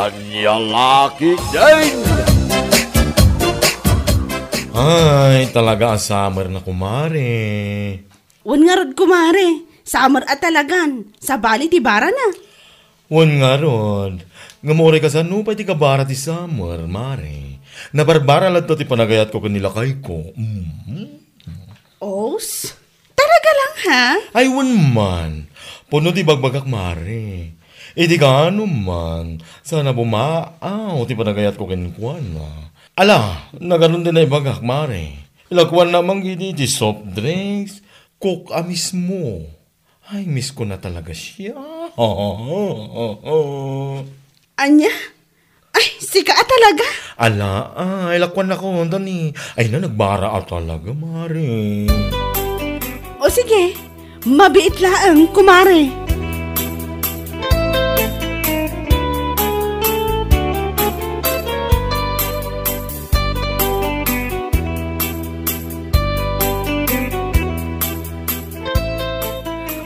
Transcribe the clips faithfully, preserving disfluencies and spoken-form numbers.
Ania la ketdin? Ay, talaga a summer na, kumare. Wen ngarud, kumare. Summer a talagan. Sabali ti barana. Wen ngarud. Ngem uray kasano pay ti kabara ti summer, mare? Nabarbara latta ti panagayatko ken ni lakayko. Mm. Os? Talaga lang, ha? Ay, wen man. Pudno ti ibagbagak, mare. Idi kaano man, saan a bumaaw ti panagayatko kenkuana. Ala, nagaron ti naibagak, mare. Ilakuanna man idi ti soft drinks, Coke a mismo. Ay, miss ko na talaga siya. Ania? Ay, sika a talaga? Ala, ay, lakuannakon, Dani. Ay na, nagbara a talaga, mare. O sige, mabiit laeng, kumare.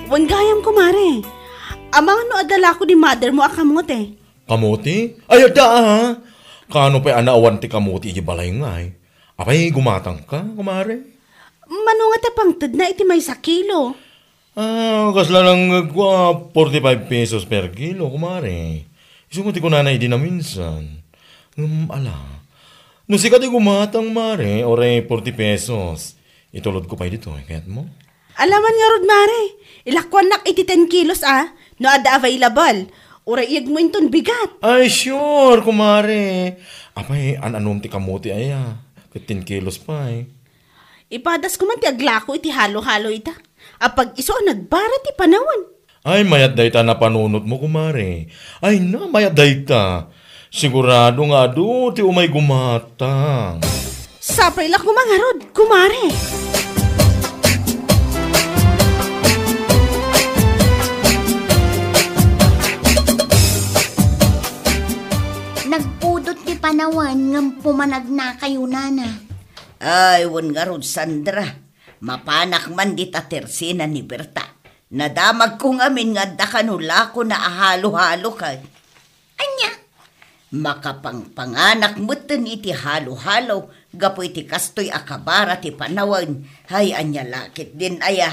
Wen gayam, kumare. Amangan no adda lako ni mother mo a kamote? Kamote? Ay, adda, a. Kaano pay a naawan ti kamote iti balay ngay? Apay, gumatangka, kumare? Mano nga ta pangtedna iti maysa kilo? Ah, kasla nangngegko a forty-five pesos per kilo, kumare. Isu met ti kunana idi naminsan. Ngem, ala. No sika ti gumatang, mare, uray forty pesos. Itulodko pay ditoy, kayatmo? Ala man ngarud, mare. Ilakuannak iti ten kilos, a. No adda available. Uray iyegmo inton bigat. Ay, sure, kumare. Apay, an-anom ti kamote aya? Ket ten kilos pay. Ipadas ko man ti aglako iti halo-halo ita. Apag-isu a nagbara ti panawen. Ay, mayat dayta napanunotmo, kumare. Ay na, mayat dayta. Sigurado nga adu ti umay gumatang. Sapay la koma ngarud, kumare. Nagpudot ti panawen ngem pumanagnakayo, nana. Ay, wen ngarud, Sandra. Mapanak man dita tersena ni Berta. Nadamagko ngamin nga adda kano lakona a halo-halo kay. Ania? Makapangpanganak metten iti halo-halo gapu iti kastoy a kabara ti panawen. Ay, ania la ketdin aya?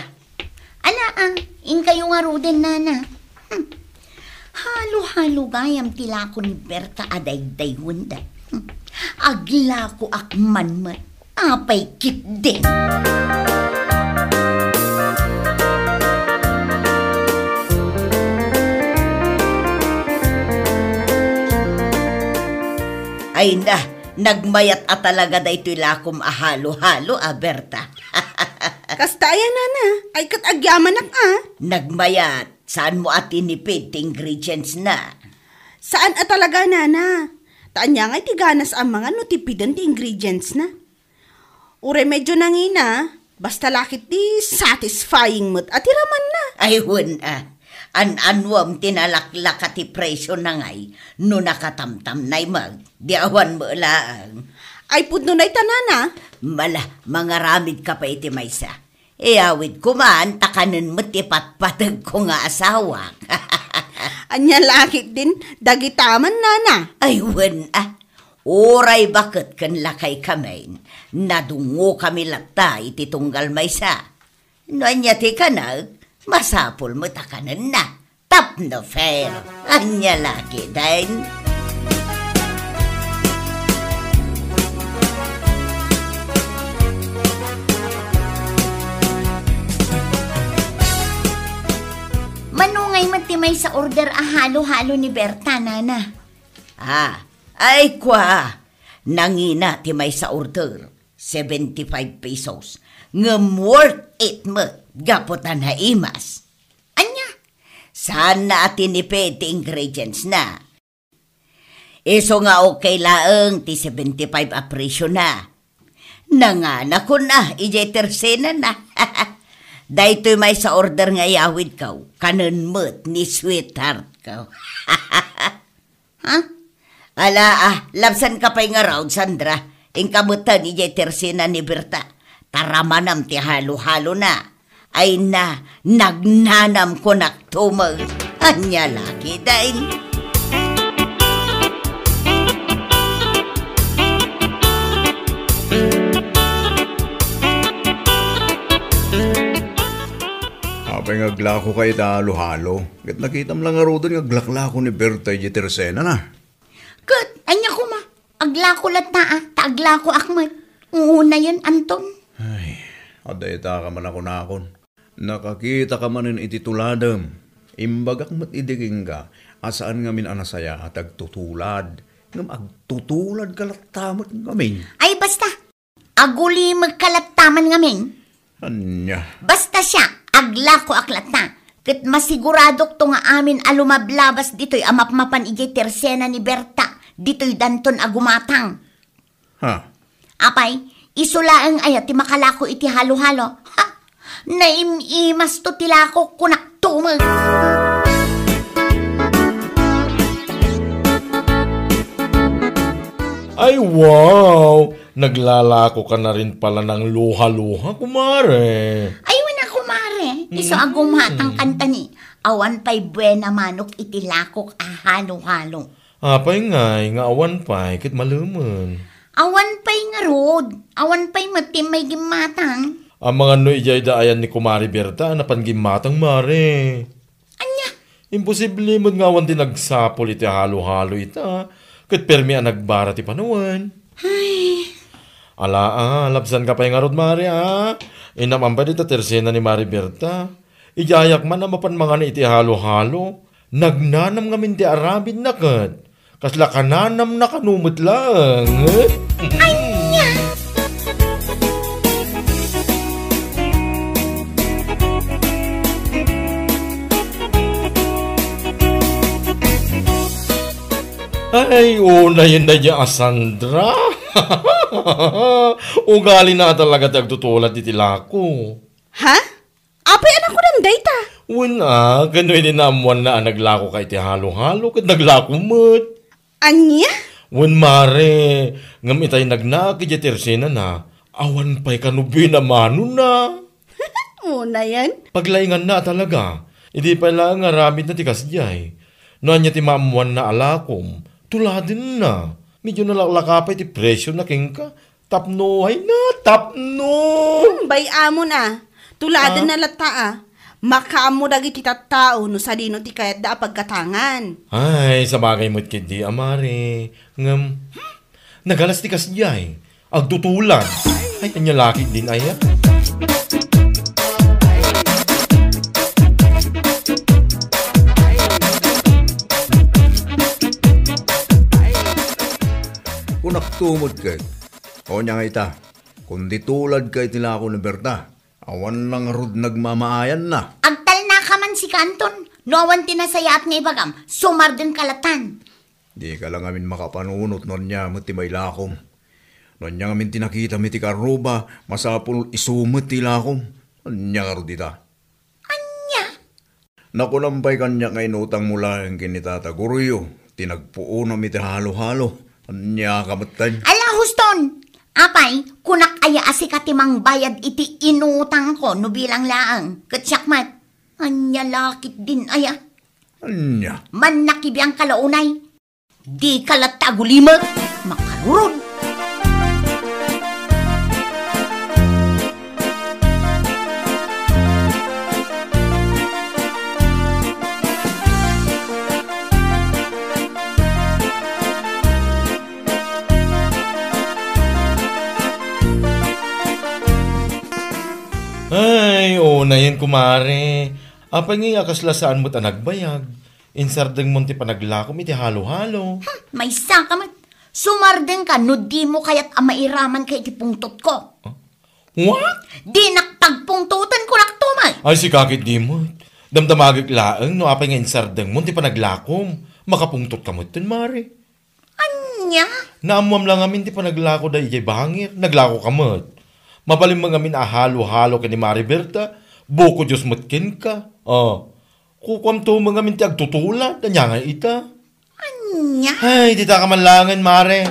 Ala, a, inkayo ngaruden, nana. Hmm. Halo-halo gayam ti lako ni Berta a daydaywenda. Hmm. Aglakoak man met. Apay ketdin? Ay na, nagmayat a talaga daytoy lakom a halo-halo a, Berta. Kasta aya, nana, ay ket agyamanak a. Nagmayat, saanmo a tinipid ti ingredients na? Saan a talaga, nana. Ta ania ngay ti ganas a mangan no tipiden ti ingredients na? Uray medyo nangina, basta la ketdi satisfying met a ti ramanna. Ay, wen a. An-anuem ti nalaklaka ti presyo na ngay no nakatamtamnay met. Di awan met laeng. Ay, pudno dayta, nana. Mala, mangaramidka pay iti maysa. Iyawidko man ta kanen met ti patpategko nga asawak. Ania la ketdin dagita man, nana? Ay, wen a. Uray baket ken lakaykamin, nadungngokami latta iti tunggal maysa. No ania ti kanek, masapul met a kanenna. Tapno fair. Ania la ketdin? Mano ngay met ti maysa order a halo-halo ni Berta, nana? Ah, ay kua, nangina ti maysa order, seventy-five pesos. Ngem worth it met, gapu ta naimas. Ania? Saanna a tinipid ti ingredients na. Isu nga okay laeng ti seventy-five a presyo na. Nanganakon a, idiay tersenana. Daytoy maysa order nga iyawidko, kanen met ni sweetheartko. Ha? Ala, a, labsanka pay ngarud, Sandra. Inka metten idiay tersena ni Berta. Ta ramanem ti halo-halona. Ay na, nagnanam kunak tumet. Ania la ketdin? Ay, nga aglakoka ita halo-halo. Ket nakitam la ngaruden nga aglaklako ni Berta idiay tersenana. Ket, ania koma? Aglako latta, a, ta aglakoak met. Unayen, Anton. Ay, adda ita ka man a kunakon. Nakakitaka manen iti tuladem. Imbagak met idi kenka a saan ngamin a nasayaat ti agtutulad. Ngem agtutuladka latta met ngamin. Ay, basta! Agulimekka latta man ngamin. Ania? Basta siak, aglakoak latta. Ket masiguradokto nga amin a lumablabas ditoy a mapmapan idiay tersena ni Berta, ditoy danton a gumatang. Ha? Apay, isu laeng aya ti makalako iti halo-halo? Ha? Naim-imasto ti lako, kunak tumeng. Ay, wow! Naglalakoka na rin pala ng luha-luha, kumare. Ay, wen a, kumare. Isu a gumatang kantani. Awan pay buena manok iti lakok a halo-halo. Apay ngay nga awan pay ket malemen? Awan pay ngarud. Awan pay met ti may gimmatang. Amangan no idiay daayan ni Kumare Berta a napan gimmatang, mare. Ania? Imposible met nga awan ti nagsapul iti halo-halo ita, ket permi a nagbara ti panawen. Ay. Ala, a, labsanka pay ngarud, mare, a. Inam-am pay dita tersena ni Mare Berta. Idiayak man a mapan mangan iti halo-halo. Nagnanam ngamin ti aramidna ket kasla kananamna kano met laeng. Ania? Ay, unayen daydiay a Sandra. Ugalina talaga ti agtutulad iti lako. Ha? Apay a nakunam dayta? Wen a, kano idi naammoanna a naglakoka iti halo-halo, ket naglako met. Ania? Wen, mare, ngem itay nagnaak idiay tersenana, awan pay kano buena manona. Unayen? Paglainganna a talaga, idi pay laeng nga aramidna ti kasdiay. No ania ti maammoanna a lakom, tuladenna. Medyo nalaklaka pay ti presiona kenka. Tapno, ay na, tapno! Hmm, bay-amon a. Tuladenna latta a. Makaammo dagiti tattao no sadino ti kayatda a paggatangan. Ay, sabagay met ketdi a, mare. Ngem, hmm, nagalas ti kasdiay. Agtutulad. Ay, ania la ketdin aya? Kunakto met ket, ania nga ita? Kundi tuladka iti lako ni Berta, awan la ngarud nagmamaayanna. Agtalnaka man sika, Anton, no awan ti nasayaat nga ibagam, sumardengka latan. Dika la ngamin makapanunot no ania met ti mailakom. No ania ngamin ti nakitam iti karruba, masapul isu met ti ilakom. Ania ngarud ita? Ania? Nakunam pay kaniak nga inutangmo laeng ken ni Tata Goryo ti nagpuonam iti halo-halo. Ania ka metten? Ala, huston! Apay, kunak aya a sika ti mangbayad iti inutangko no bilang laeng? Ket siak met. Ania la ketdin aya? Ania? Mannakibiangka la unay. Dika latta agulimek, makarurod. Ay, unayen, kumare. Apay ngay a kasla saan met a nagbayag? Insardengmon ti panaglakom iti halo-halo. Hmm, maysaka met. Sumardengka no dimo kayat a mairamanka iti pungtotko. Huh? What? Dinak pagpungtoten, kunak tumeng. Ay, sika ketdi met. Damdamagek laeng no apay nga insardengmon ti panaglakom. Makapungtotka metten, mare. Ania? Naammoam la ngamin ti panaglakoda idiay bangir. Naglakoka met. Mabalin met ngamin a halo-halo ken ni Mare Berta. Buko Dios met kenka. Ah. Kukuamto met ngamin ti agtutulad, ania ngay ita? Ania? Ay, ditaka man laengen, mare.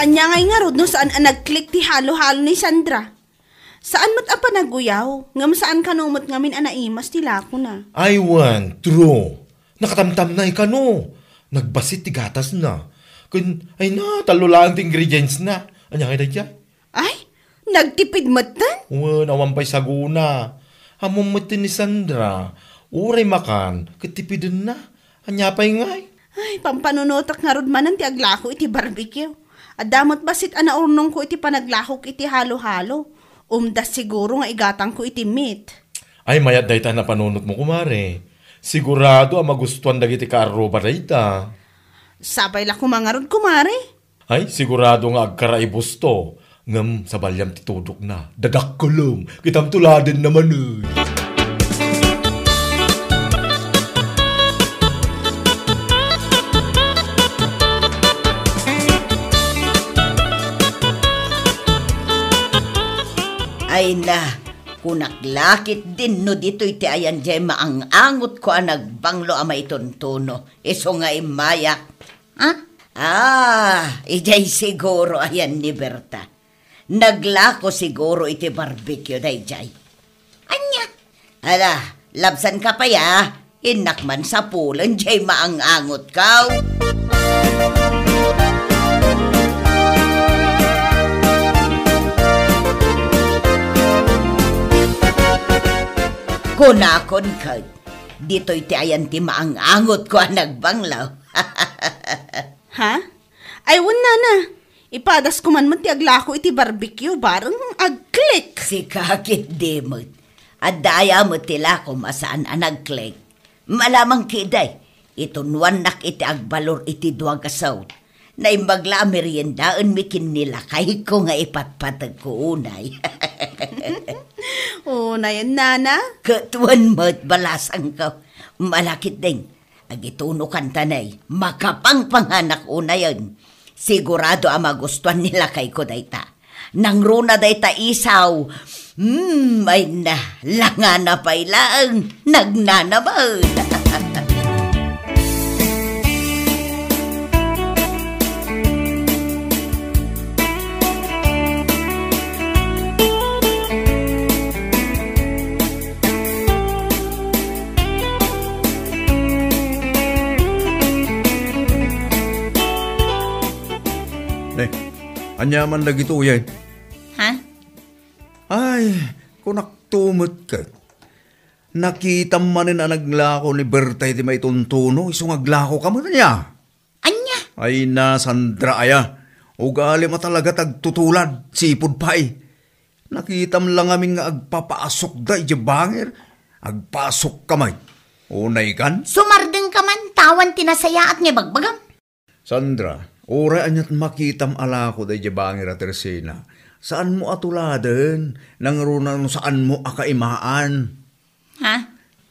Ania ngay ngarud no saan a nag-click ti halo-halo ni Sandra? Saan met a panaguyaw, ngem saan kano met ngamin a naimas ti lakona. Ay, wen, true. Nakatamtamnay kano. Nagbassit ti gatasna. Ken, ay na, tallo laeng ti ingredients na. Ania ngay daydiay? Ay, nagtipid metten? Wen, awan pay saguna. Ammom metten ni Sandra, uray makan, ket tipidenna. Ania pay ngay? Ay, pampanunotek ngarud manen ti aglako iti barbecue. Adda met bassit a naurnongko iti panaglakok iti halo-halo. Umda siguro nga igatangko iti meat. Ay, mayat dayta a napanunotmo, kumare. Sigurado a magustuan dagiti kaarruba dayta. Sapay la koma ngarud, kumare. Ay, sigurado nga agkaraibuston. Ngem sabaliam ti tudokna. Dagakkelem. Kitam tuladenna manen. Ay na, kunak la ketdin no ditoy ti ayan diay maang-angotko a nagbanglo a maituntuno. Isu nga immayak. Ha? Ah, idiay siguro ayan ni Berta. Naglako siguro iti barbecue daydiay. Ania? Ala, labsanka pay a. Innak man sapulen diay maang-angotko. Kunakon ket, ditoy ti ayan ti maang-angotko a nagbanglo. Ha? Ay, wen, nana. Ipadasko man met ti aglako iti barbecue, bareng agklik. Sika ketdi met. Adda aya met ti lakom a saan a nagklik? Malamang ketdi, itunuannak iti agbalor iti dua nga saut. Naimbag la a meriendaenmi ken ni lakayko nga ipatpategko unay. Unayen, nana? Ket wen met, balasangko. Ala ketdin. Agitunokan ta nay, makapangpanganak unayen. Sigurado a magustuan ni lakayko dayta. Nangruna dayta isaw. Hmm, ay na, langana pay laeng, nagnanaben. Ne, ania man dagitoyen? Ha? Ay, kunakto met ket. Nakitam manen a naglako ni Berta iti maituntuno, isu nga aglakoka met, ania? Ania? Ay na, Sandra aya. Ugalim a talaga ti agtutulad, sipud pay. Nakitam la ngamin nga agpapaasukda idiay bangir. Agpasukka met. Unaykan? Sumardengka man, ta awan ti nasayaat nga ibagbagam. Sandra, uray aniat makitam a lako daydiay bangir a Teresina, saanmo a tuladen, nangruna no saanmo a kaimaan. Ha?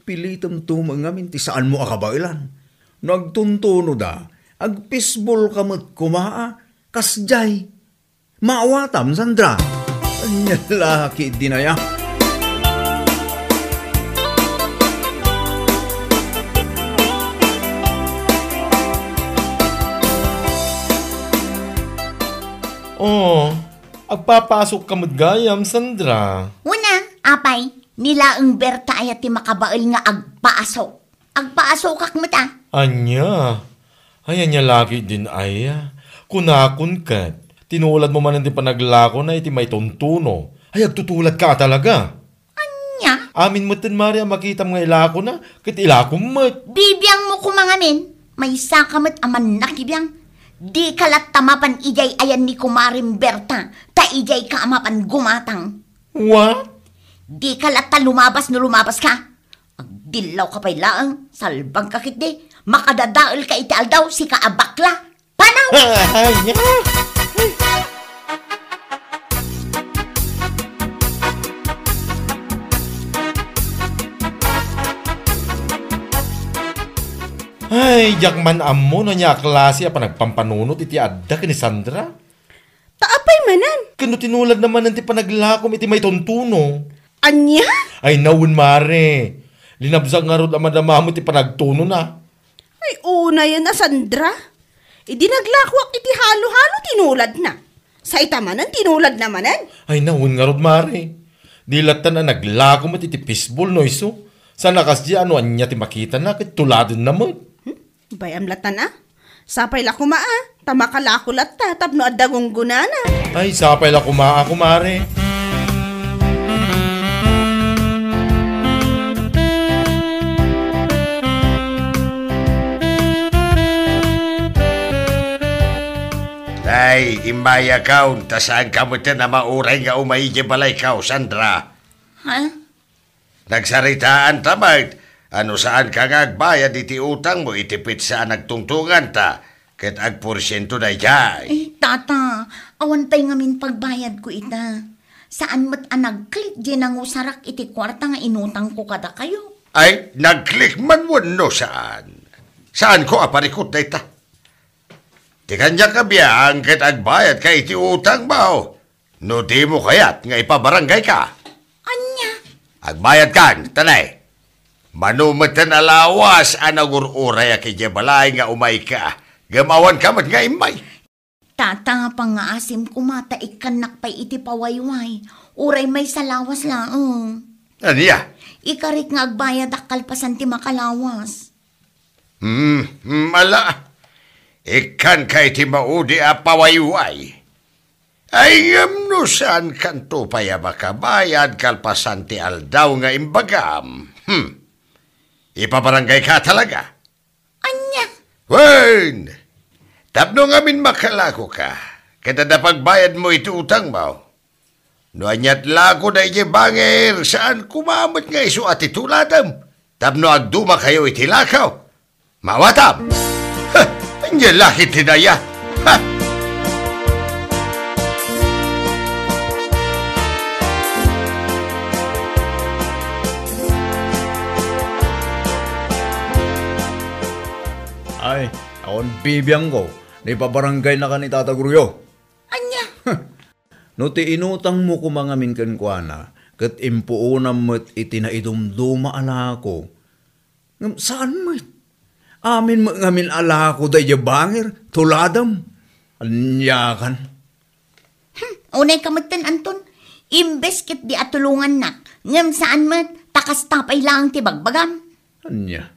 Pilitemto met ngamin ti saanmo a kabaelan. No agtuntunoda, agpisbolka met koma a kasdiay. Maawatam, Sandra. Ania la ketdin aya? Oh, agpapasukka met gayam, Sandra. Una, apay, ni laeng Berta aya ti makabael nga agpasuk. Agpaasukak met a. Ania? Ay, ania la ketdin aya? Kunakon ket, tinuladmo manen ti panaglakona iti maituntuno. Ay, agtutuladka a talaga. Ania? Amin metten, Mari, a makitam nga ilakona, ket ilakom met. Bibiangmo koma ngamin, maysaka met a mannakibiang. Dika latta mapan idiay ayan ni Kumarem Berta, ta idiayka a mapan gumatang. What? Dika latta lumabas no lumabaska. Agdillawka pay laeng, salbagka ketdi, makadadaelka iti aldaw, sika a bakla. Panaw! Ay, nya! Ay, diak man ammo no ania a klase a panagpampanunot iti adda ken ni Sandra. Ta apay manen? Ken no tinuladna manen ti panaglakom iti maituntuno. Ania? Ay, nawen, Mare. Linabsak ngarud a madama met ti panagtunona. Ay, unayen a Sandra. Idi naglakoak iti halo-halo, tinuladna. Sa ita manen, tinuladna manen. Ay, nawen ngarud, Mare. Di lattan a naglako met iti fishball, no isu. Saan a kasdiay no ania ti makitana, ket tuladenna met. Hmm? Bay-am lattan a? Sapay la koma a, ta makalako latta tapno adda gunggonana. Ay, sapay la koma a, kumare. Ay, immayakaw, ta saanka metten a mauray nga umay idiay balaykaw, Sandra. Ha? Nagsaritaanta met a no saanka nga agbayad iti utangmo iti petsa a nagtungtunganta, ket agporsiento daydiay. Eh, tata, awan pay ngamin pagbayadko ita. Saan met a nagklik diay nangusarak iti kuarta nga inutangko kadakayo. Ay, nagklik man wenno saan? Saanko a parikut dayta. Ti kaniak a biang ket agbayadka iti utangmo. No dimo kayat nga ipabaranggayka. Ania? Agbayadkan, tanay. Mano metten a lawas a nagur-urayak idiay balay nga umayka, ngem awanka met nga immay. Tata, pangngaasim koma ta ikkannak pay iti pawayway. Uray maysa lawas laeng. Ania? Ikarik nga agbayadak kalpasan ti makalawas. Hmm, hmm, ala. Ikkanka iti maudi a pawayway. Ay, ngem no saankanto pay a makabayad kalpasan ti aldaw nga imbagam, hmm, ipabaranggayka talaga? Ania? Wen, tapno ngamin makalakoka, ket adda pagbayadmo iti utangmo. No aniat lakoda idiay bangir, saan koma met nga isu a ti tuladem tapno agdumakayo iti lako. Mawatam! Ha! Ania la ket ti daya? Ha! Ay, awan bibiangko. Naipabaranggaynaka ni Tata Goryo. Ania? No ti inutangmo koma ngamin kenkuana, ket impuonam met iti naidumduma a lako. Ngem saan met. Amin met ngamin a lako daydiay bangir, tuladem. Aniakan? Hmm, unayka metten, Anton. Imbes ket di a tulongannak, ngem saan met, ta kasta pay laeng ti bagbagam. Ania?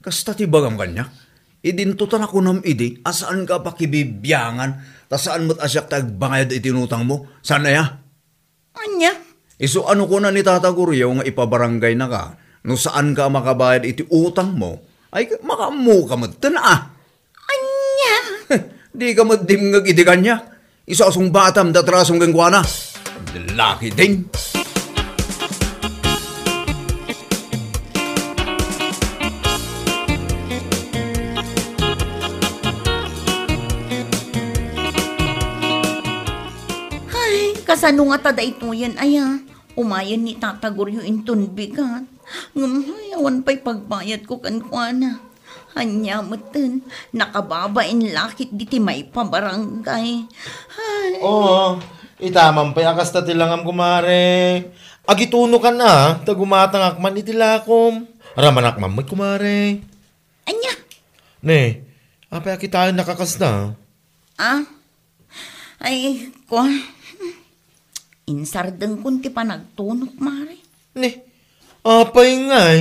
Kasta ti bagam kaniak? Idinto ta nakunam idi a saanka a pakibibiangan, ta saan met a siak ti agbayad iti inutangmo. Saan aya? Ania? Isu a no kuna ni Tata Goryo nga ipabaranggaynaka, no saanka a makabayad iti utangmo, ay makaammoka metten a. Ania? Dika met dimngeg iti kaniak. Isu a sungbatam ti atrasom kenkuana. Laki din. Ay, kasano ngata daytoyen aya? Umayen ni Tata Goryo inton bigat. Ngem, ay, awan pay pagbayadko kenkuana. Ania metten, nakababain la ketdi ti maipabarangay. Ay. Oo, ita man pay a kasta ti langam, kumare. Agitunokan a, ta gumatangak man iti lakom. Ramanak man met, kumare. Ania? Ne, apay a kitaennaka kasta? Ah? Ay, kua. Insardengkon ti panagtunok, mare. Ne, apay ngay?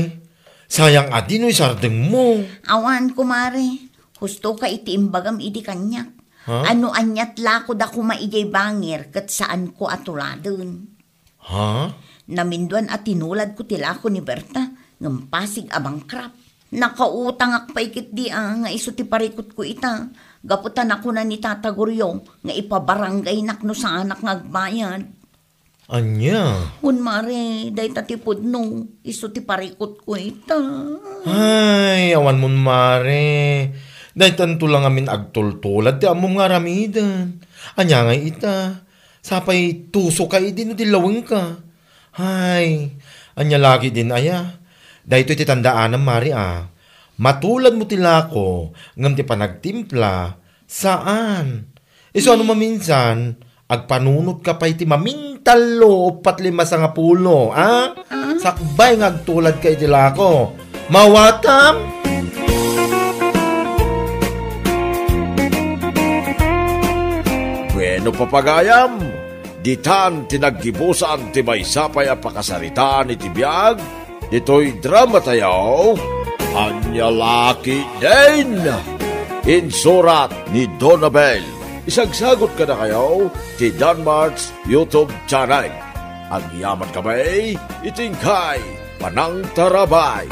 Sayang a di no isardengmo. Awan, kumare. Husto ka iti imbagam idi kaniak. Ha? A no aniat lakoda koma idiay bangir ket saanko a tuladen. Ha? Naminduan a tinuladko ti lako ni Berta, ngem pasig a bankrupt. Nakautangak pay ketdi a nga isu ti parikutko ita, gapu ta nakuna ni Tata Goryo nga ipabaranggaynak no saanak nga agbayad. Ania? Wen, mare, dayta ti pudno, isu ti parikutko ita. Ay, awan mon, mare. Daytanto la ngamin agtultulad ti ammom nga aramiden. Ania ngay ita? Sapay tusoka idi no di lawengka. Hay, ania lagi din aya? Daytoy ti tandaanam, mare, a. Matuladmo ti lako, ngem ti panagtimpla, saan. Isu a no maminsan, agpanunotka pay ti mamintallo, uppat lima sangapulo, a? Ah? Sakbay nga agtuladka iti lako. Mawatam? Bueno, papagayam, ditan ti naggibusan ti maysa pay a pakasaritaan iti biag ditoy drama tayo, Ania Laki Din. Insurat ni Donabel. Isagsagot kadakayo ti Danmart's YouTube channel. Agyaman kami iti inkay panangtarabay.